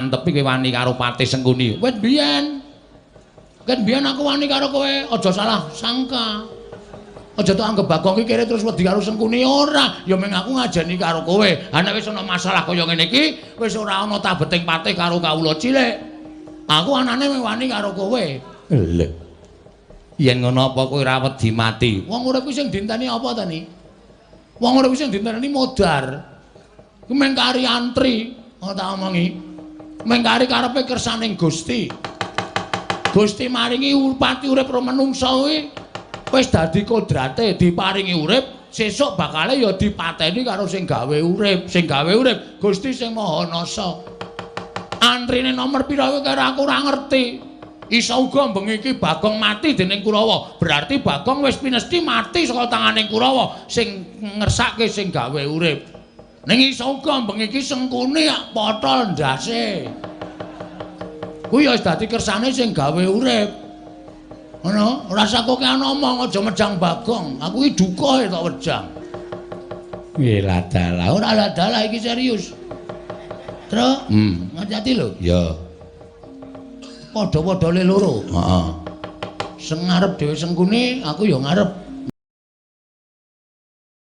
Antepi kowe wani karo Patih Sengkuni. Wit biyen. Ket biyen aku wani karo kowe, aja salah sangka. Aja tok anggep Bagong iki kere terus wedi karo Sengkuni ora. Ya mung aku ngajeni karo kowe. Ha nek wis ana masalah kaya ngene iki, wis ora ana tabeting patih karo kawula cilik. Aku anane mung wani karo kowe. Lho. Yen ngono apa kowe ora wedi mati? Wong urip kuwi sing dinteni apa ta ni? Wong urip kuwi sing dinteni modar. Kuwi mung kari antri, ngono tak omongi. Mung kari karepe kersaning Gusti. Gusti maringi pati urip ro menungsa kuwi wis dadi kodrate diparingi urip, sesuk bakale ya dipateni karo sing gawe urip, sing gawe urip Gusti sing Maha Nasa. Antrine nomor pira kuwi karo aku ora ngerti. Iso uga bengi iki Bagong mati dening Kurawa. Berarti Bagong wis pinesti mati saka tangane Kurawa sing ngersake sing gawe urip. Ning iso uga bengi iki Sengkuni potol ndase. Kuwi ya wis dadi kersane sing gawe urip. Ngono, ora usah kokean omong, aja mejang Bagong. Aku iki duka tok wejang. Piye ladalah, ora ladalah iki serius. Truk, ngati-ati lho. Ya. Padha-padha le loro. Heeh. Sing ngarep dhewe Sengkuni, aku ya ngarep.